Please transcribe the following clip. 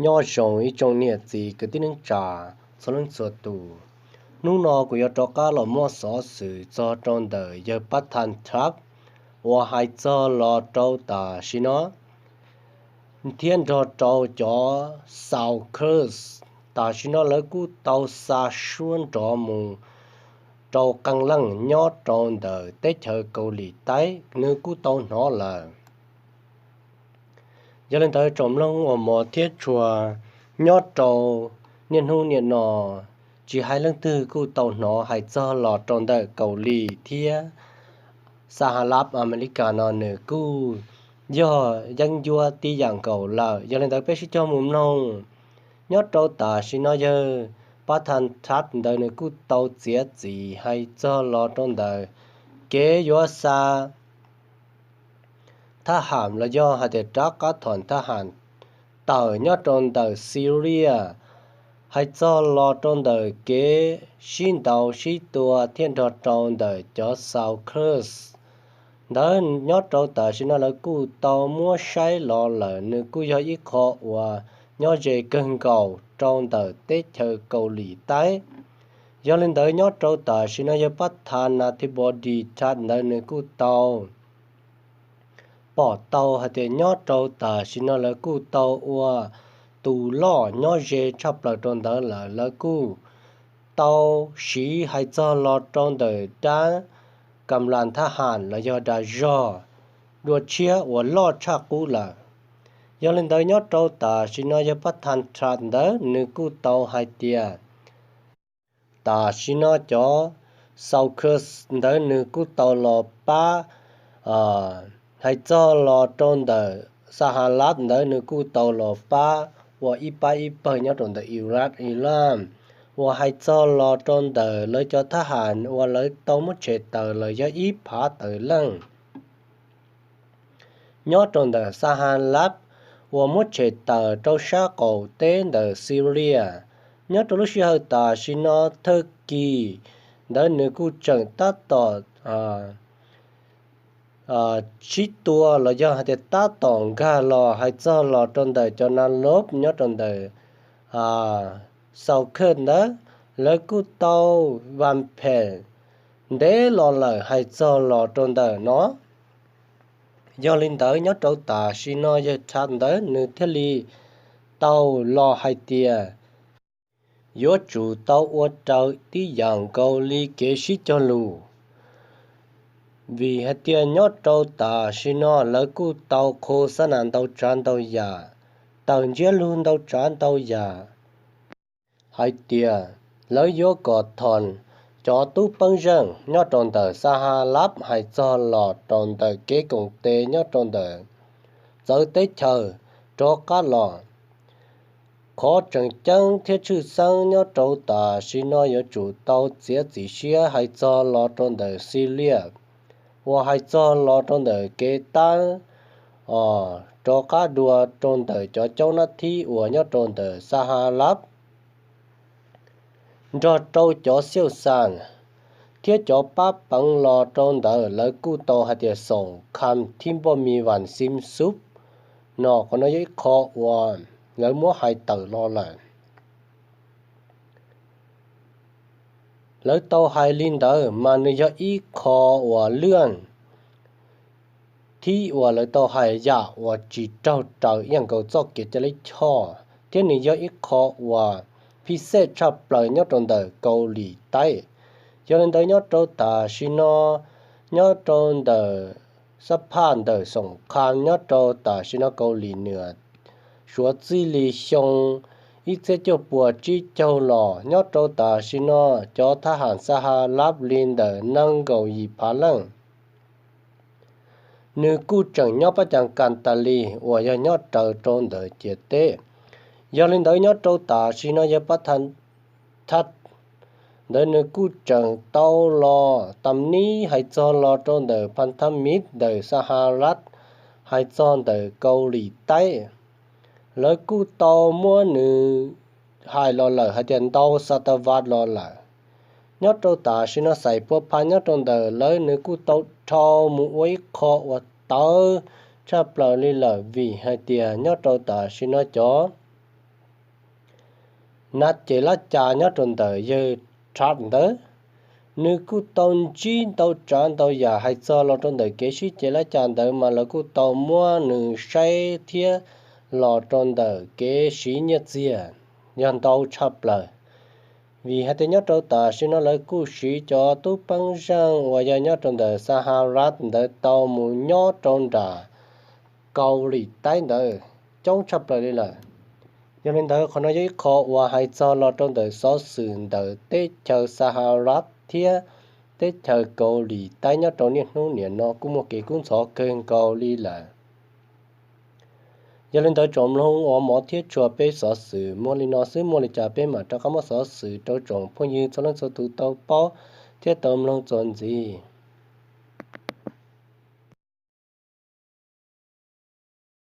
Nyob zoo ib tsoom niam txiv kwv tij neej tsa txhua leej txhua tus. Hnub no kuv yuav rov qab los muaj xov xwm txog rau ntawm yawg Pab Than Thab uas hais txog los rau tam sim no thiab nrog rau cov South Kurds tam sim no lawv kuj tau xa suab nrov mus rau qee leej nyob rau ntawm teb chaws Kaus Lim Taib nws kuj tau hnov lawm. Yog li ntawd tsoom mloog uas hmov thiab tshua, nyob rau niaj hnub niaj no tsis hais leej twg kuj tau hnov hais txog los rau ntawm Kaus Lim thiab Xa Ha Lab Amelikas no nws kuj yog yeeb ncuab tib yam nkaus lawm. Yog li ntawd peb sib cog mus mloog. Nyob rau tam sim no yawg Pab Than Thab ntawd nws kuj tau txiav txim hais txog los rau ntawm kev yuav xa thab ham los yog hais tias rov qab thom thab ham tawm nyob rau ntawm Syria, hais txog los rau ntawm kev sib ntaus sib tua thiab nrog rau ntawm cov South Kurds ntawd nyob rau tam sim no lawv kuj tau muab saib los lawm nws kuj yog ib qho uas nyob ze kawg nkaus rau ntawm teb chaws Kaus Lim Taib. Yog li ntawd nyob rau tam sim no yawg Pab Than Thab Bos Dis Thab ntawd nws kuj tau pom tau hais tias nyob rau tam sim no lawv kuj tau ua tus loj nyob ze tshaj plaws rau ntawd lawm, lawv kuj tau siv hais txog los rau ntawm dab kam las thab ham los yog dag zog dua tshiab uas loj tshaj qub lawm. Yog li ntawd nyob rau tam sim no yawg Pab Than Thab ntawd nws kuj tau hais tias tam sim no cov South Kurds ntawd nws kuj tau los pab, hais txog los rau ntawm Xa Ha Lab ntawd nws kuj tau los pab ua ib pab ib pawg nyob rau ntawm Iraq, Iran, uas hais txog los rau ntawm lawv cov thab ham uas lawv tau muab tshem tawm lawm yog ib phav tawm leej nyob rau ntawm Xa Ha Lab uas muab tshem tawm rau sab qaum teb ntawm Syria. Nyob rau lub sij hawm tam sim no Thawj Kis ntawd nws kuj tseem tab tom sib tua los yog hais tias tab tom nkag los hais txog los rau ntawm cov Nas Lob nyob rau ntawm South Kurds ntawd, lawv kuj tau vas phem ntev los lawm hais txog los rau ntawm no. Yog li ntawd nyob rau tam sim no yawg Thab ntawd nws thiaj li tau los hais tias yuav tsum tau ua raws tib yam nkaus li kev sib cog lus, vim hais tias nyob rau tam sim no lawv kuj tau kho xab nas ntau tsav ntau yam, tawm ntsiab lug ntau tsav ntau yam hais tias lawv yuav kom thom cov tub peeb zeej nyob rau ntawm Xa Ha Lab hais txog los rau ntawm kev koom tes nyob rau ntawm txawv teb chaws rov qab los. Qhov tseem ceeb thiab tshwj xeeb nyob rau tam sim no yuav tsum tau txiav txim siab hais txog los rau ntawm Xilias, uas hais txog los rau ntawm kev tab rov qab dua rau ntawm cov caub nab thib uas nyob rau ntawm Xa Ha Lab nrog rau cov xiauj xas thiab cov pab peev los rau ntawd lawv kuj tau hais tias xoom kham thib npoj mis vas xim xub no, qhov no yog ib qho uas lawv muab hais tawm los lawm. Lawv tau hais li ntawd mas nws yog ib qho uas lwaj thib uas lawv tau hais yam uas tsis raug raws ib yam nkaus txoj kev cai lij choj, thiab nws yog ib qho uas phij xej tshaj plaws nyob rau ntawm Kaus Lim Taib. Yog li ntawd nyob rau tam sim no, nyob rau ntawm xab phaj ntawm xoom kham nyob rau tam sim no Kaus Lim Nuam, suav txij li xyoo ib txhiab cuaj puas tsib caug los nyob rau tam sim no cov thab ham Xa Ha Lab li ntawm nees nkaum yim phav leej nws kuj tseem nyob pab cas kas tas li uas yog nyob raws rau ntawm ciam teb. Yog li ntawd nyob rau tam sim no yawg pab thab ntawd nws kuj tseem tau los tam nib hais txog los rau ntawm phab thab mib ntawm Xa Ha Lab hais txog ntawm Kaus Lim Taib. Lawv kuj tau muab nws hais los lawm hais tias ntau xa tas vas los lawm. Nyob rau tam sim no xaiv pua pha nyob rau ntawm lawv nws kuj tau dhau mus ua ib qho uas tawv tshaj plaws li lawm, vim hais tias nyob rau tam sim no cov nab ces lab cas nyob rau ntawm yawg Trump ntawd, nws kuj tau ntsib ntau tsav ntau yam hais txog los rau ntawm kev sib ces lab cas ntawd mas lawv kuj tau muab nws saib thiab los rau ntawm kev siv nyiaj txiag yog ntau tshaj plaws. Vim hais tias nyob rau tam sim no lawv kuj siv cov tub peeb zeej uas yog nyob rau ntawm Saharas ntawd tau mus nyob rau nram Kaus Lim Taib ntawd coob tshaj plaws li lawm. Yog li ntawd qhov no yog ib qho uas hais txog los rau ntawm xov xwm ntawm teb chaws Saharas thiab teb chaws Kaus Lim Taib nyob rau niaj hnub niam no kuj muaj kev kub ntxhov kawg nkaus li lawm. Yog li ntawd tsoom mloog uas hmov thiab tshua peb xov xwm muaj li no xwb, muaj li cas peb mam rov qab muab xov xwm rau tsoom phooj ywg txhua leej txhua tus tau paub thiab tau mloog txuas ntxiv.